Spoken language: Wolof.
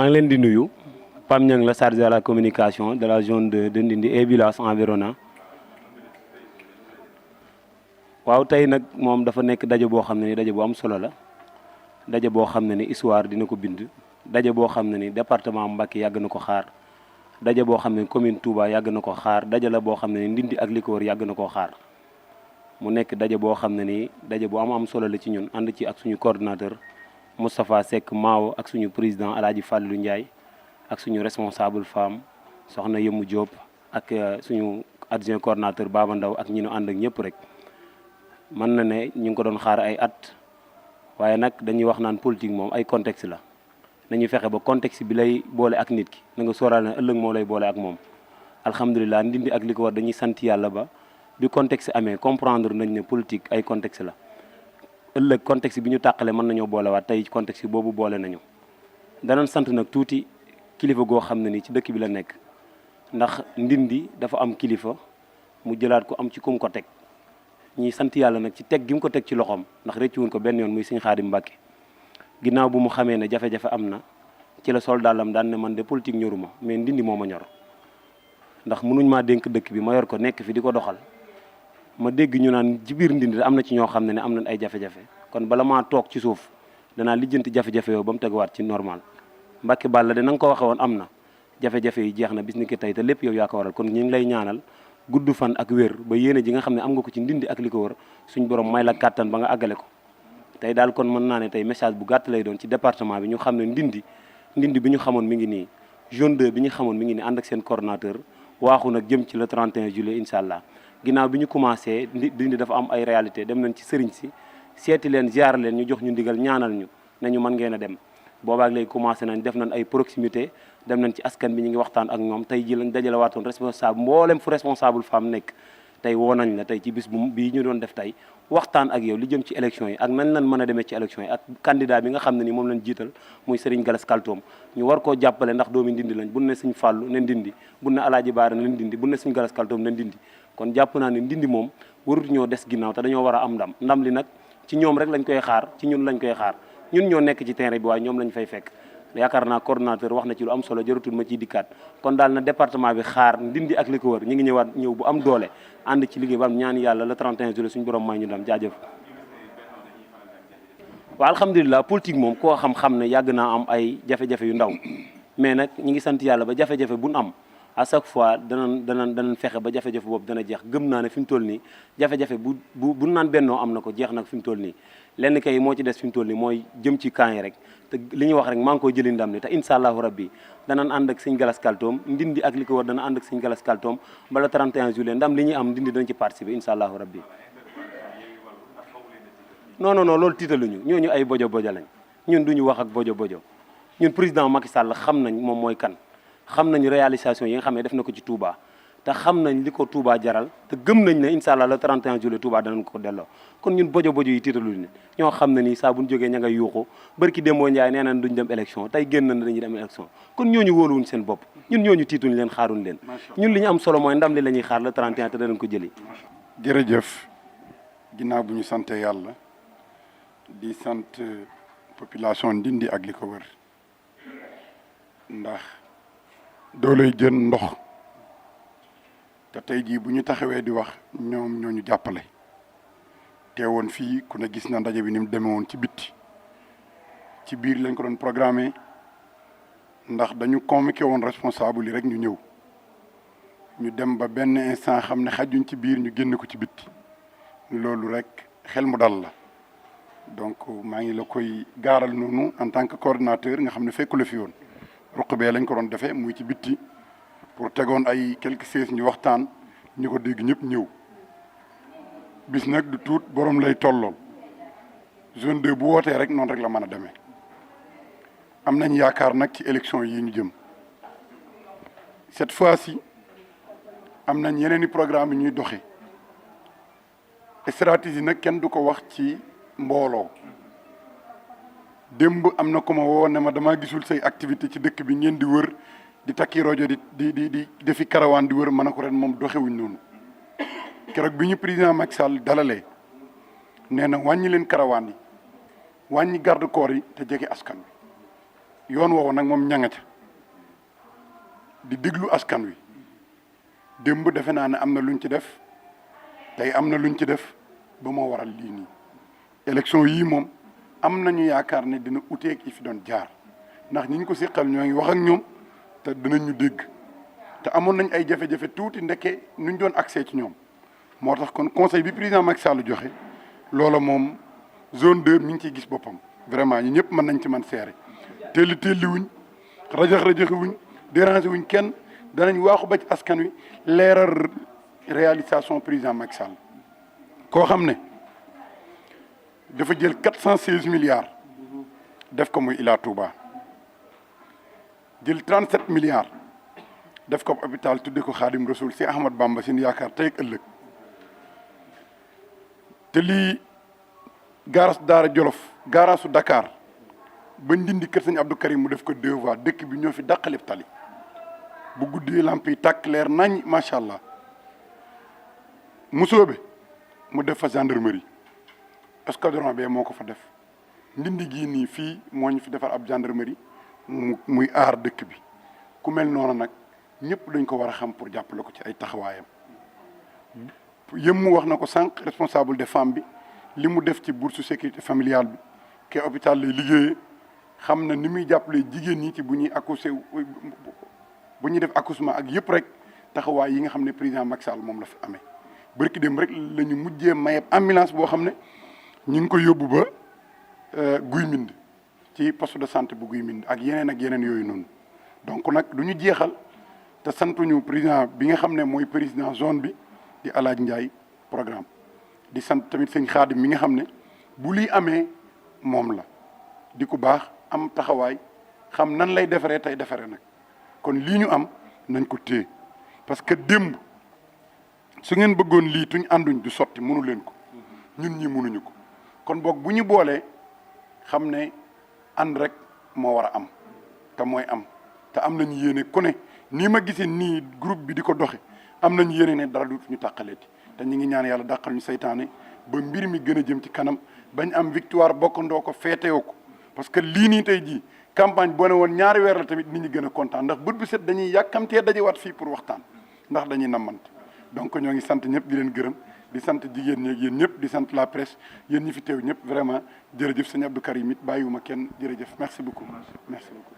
maa ngi leen di nuyu Pam Niang la chargé à la communication de la zone de Ndindi et village environnant waaw tey nag moom dafa nekk daje boo xam ne ni daje bu am solo la daje boo xam ne ni histoire dina ko bind daje boo xam ne ni département Mbacké yàgg na ko xaar daje boo xam ne commune Touba yàgg na ko xaar daje la boo xam ne ni Ndindi ak li ko wër yàgg na koo xaar mu nekk daje boo xam ne ni daje bu am solo la ci ñun ànd ci ak suñu coordinateur Moustapha Seck Mao ak suñu président Alaaji Fallou Ndiaye ak suñu responsable femme soxna Yemou Diop ak suñu adjoint coordinateur Baba Ndaw ak ñi ñu ànd ak ñëpp rek mën na ne ñu ngi ko doon xaar ay at waaye nag dañuy wax naan politique moom ay contexte la nañu fexe ba contexte bi lay boole ak nit ki na nga sóoraal ne ëllëg moo lay boole ak moom alhamdulilah Ndindi ak li ko war dañuy sant yàlla ba bi contexte amee comprendre nañ ne politique ay contexte la ëllëg contexte bi ñu tàqale mën nañoo boolewaat tey contexte boobu boole nañu danañ sant nag tuuti kilifa goo xam ne ni ci dëkk bi la nekk ndax Ndindi dafa am kilifa mu jëlaat ko am ci kum ko teg ñuy sant yàlla nag ci teg gi mu ko teg ci loxoom ndax rëccuwuñ ko benn yoon muy Sëñ Xaadim Mbàkke ginnaaw bu mu xamee ne jafe-jafe am na ci la sol daalam daan ne man de politique ñoruma mais Ndindi moo ma ñor ndax mënuñ maa dénk dëkk bi ma yor ko nekk fi di ko doxal ma dégg ñu naan ci biir Ndindi am na ci ñoo xam ne am nañ ay jafe-jafe kon bala maa toog ci suuf danaa lijjanti jafe-jafe yow ba mu teguwaat ci normal Mbàkke Balla de na nga ko waxe woon am na jafe-jafe yi jeex na bis ni ki tey te lépp yow yaa ko waral kon ñu ngi lay ñaanal gudd fan ak wér ba yéene ji nga xam ne am nga ko ci Ndindi ak li ko wër suñ borom may la kàttan ba nga àggale ko tey daal kon mën naa ne tey message bu gàtt lay doon ci département bi ñu xam ne Ndindi bi ñu xamoon mi ngi nii zone 2 bi ñu xamoon mi ngi nii ànd ak seen coordonnateur waaxu nag jëm ci le 31 juillet incha allah ginnaaw bi ñu commencé Ndindi dafa am ay réalité dem nañ ci sëriñ si seeti leen ziar leen ñu jox ñu ndigal ñaanal ñu ne ñu mën ngeen a dem boobaak léegi commencé nañ def nañ ay proximité dem nañ ci askan bi ñu ngi waxtaan ak ñoom tey ji lañ dajale waatoon responsable mboolem fu responsable femme nekk tey woo nañ la tey ci bis bu bii ñu doon def tey waxtaan ak yow li jëm ci élection yi ak nañ lan mën a demee ci élection yi ak candidat bi nga xam ne ni moom lañ jiital muy Serigne Gallas Kaltoom ñu war koo jàppale ndax doomi Ndindi lañ bu ne Sëñ Fàllu ne Ndindi bu ne Alaaji Baara ne Ndindi bu ne Sëñ Gallas Kaltoom ne Ndindi kon jàpp naa ne Ndindi moom warut ñoo des ginnaaw te dañoo war a am ndam li nag ci ñoom rek lañ koy xaar ci ñun lañ koy xaar ñun ñoo nekk ci terrain bi waaye ñoom lañ fay fekk yaakaar naa coordonnateur wax na ci lu am solo jëratul ma ciy dikkaat kon daal na département bi xaar Ndindi ak li ko wër ñu ngi ñëwaat ñëw bu am doole ànd ci liggéey ba am ñaan yàlla le 31 juillet suñu borom may ñu dem jaajëf. waaw alhamdulilah politique moom koo xam-xam ne yàgg naa am ay jafe-jafe yu ndaw mais nag ñi ngi sant yàlla ba jafe-jafe bu ñu am à chaque fois danañ fexe ba jafe-jafe boobu dana jeex gëm naa ne fi mu toll nii jafe-jafe bu naan bennoo am na ko jeex nag fi mu toll nii lenn kay moo ci des fi mu toll nii mooy jëm ci camp yi rek te li ñuy wax rek maa ngi koy jëli ndam li te incha allahu rabbi danañ ànd ak Sëñ Gallas Kaltoom Ndindi ak li ko war dana ànd ak Sëñ Gallas Kaltoom bala 31 juillet ndam li ñuy am Ndindi dana ci participer incha allahu rabbi non loolu tiitaluñu ñooñu ay bojo lañ ñun duñu wax ak bojo ñun président Macky Sall xam nañ moom mooy kan xam nañ réalisation yi nga xam ne def na ko ci Touba te xam nañ li ko Touba jaral te gëm nañ ne incha allah le 31 juillet Touba danañ ko delloo kon ñun bojo yi tiitaluñu ne ñoo xam ne nii saa buñ jógee ña ngay yuuxu barki Dembo Ndiaye nee nañ duñ dem élection tey génn na dañuy dem élection kon ñooñu wóoluwuñ seen bopp ñun ñooñu tiituñ leen xaaruñ leen ñun li ñu am solo mooy ndam li la ñuy xaar le 31 te danañ ko jëli. jërëjëf ginnaaw bu ñu sante yàlla di sant population Ndindi ak li ko wër ndax dooley jën ndox te tey jii bu ñu taxawee di wax ñoom ñoo ñu jàppale teewoon fii ku ne gis na ndaje bi ni mu demee woon ci bitti ci biir lañ ko doon programmé ndax dañu convoqué woon responsable yi rek ñu ñëw ñu dem ba benn instant xam ne xajuñ ci biir ñu génn ko ci bitti loolu rek xel mu dal la donc maa ngi la koy gaaral noonu en tant que coordinateur nga xam ne fekku la fi woon ruq bee lañ ko doon defee muy ci bitti pour tegoon ay quelques sièges ñu waxtaan ñu ko dégg ñëpp ñëw bis nag du tuut borom lay tollool zone 2 bu wootee rek noonu rek la mën a demee am nañ yaakaar nag ci élection yi ñu jëm cette fois-ci am nañ yeneen i programme yi ñuy doxee stratégie nag kenn du ko wax ci mbooloo démb am na ko ma woo ne ma damaa gisul say activité ci dëkk bi ngeen di wër di takki rajo di defi karawaan di wër mën a ko ren moom doxewuñ noonu keroog bi ñu président Macky Sall dalalee nee na wàññi leen karawaan yi wàññi garde corps yi te jege askan yoon woowu nag moom ñanga ca di déglu askan wi démb defe naa ne am na luñ ci def tey am na luñ ci def ba moo waral lii nii élection yii moom am nañu yaakaar ne dina uteeg yi fi doon jaar ndax ñi ñu ko seqal ñoo ngi wax ak ñoom te dinañ ñu dégg te amoon nañ ay jafe-jafe tuuti ndeke nuñ doon accès ci ñoom moo tax kon conseil bi président Macky Sall joxe loola moom zone 2 mi ngi ciy gis boppam vraiment ñi ñëpp mën nañ ci man seere telli wuñ rajaxi wuñ déranger wuñ kenn danañ waaxu ba ci askan wi leeral réalisation président Macky Sall koo xam ne dafa jël 416 milliards def ko muy Ila Touba jël 37 milliards def ko hôpital tudde ko Khadim Rasoul si Ahmad Bamba sin yaakaar tey ak ëllëg te lii gaaras Daara Jolof gaarasu Dakar ba ndindi kër sëñ Abdou Karim mu def ko 2 voies dëkk bi ñoo fi dàqaleb tali bu guddee lamp yi tàkk leer nañ macha allah musoobe mu def fa gendarmerie escadron bee moo ko fa def ndindi gii nii fii moo ñu fi defar ab gendarmerie muy aar dëkk bi ku mel noonu nag ñëpp dañ ko war a xam pour jàppale ko ci ay taxawaayam mu wax na ko sànq responsable des femmes bi li mu def ci bourse sécurité familiale bi ke hôpital lay liggéeyee xam na ni muy jàppale jigéen ñi ci bu ñuy accoucher bu ñuy def accouchement ak yëpp rek taxawaay yi nga xam ne président Macky Sall moom la fi amee barki dem rek la ñu mujjee mayeb ambulance boo xam ne ñu ngi ko yóbbu ba Guy Mbind ci poste de santé bu Guy Mbind ak yeneen yooyu noonu donc nag du ñu jeexal te santuñu président bi nga xam ne mooy président zone bi di Alaaji Ndiaye programme di sant tamit sëñ Xaadim mi nga xam ne bu lii amee moom la di ku baax am taxawaay xam nan lay defaree tey defaree nag kon lii ñu am nañ ko téye parce que démb su ngeen bëggoon lii tuñ ànduñ du sotti mënu leen ko ñun ñi mënuñu ko kon boog bu ñu boolee xam ne ànd rek moo war a am te mooy am te am nañu yéene ku ne nii ma gisee nii groupe bi di ko doxe am nañu yéene ne dara dootuñu tàqaleeti te ñu ngi ñaan yàlla dàqal ñu saytaane ba mbir mi gën a jëm ci kanam bañ am victoire bokkandoo ko feetewoo ko parce que lii nii tey jii campagne boo ne woon ñaari weer la tamit nit ñi gën a kontaan ndax bët bu set dañuy yàkkamtee dajewaat fii pour waxtaan ndax dañuy nammante donc ñoo ngi sant ñëpp di leen gërëm di sant jigéen ñi yéen ñëpp di sant la presse yéen ñi fi teew ñëpp vraiment jërëjëf sëñ Abdou Karim it bàyyiwuma kenn jërëjëf merci beaucoup merci beaucoup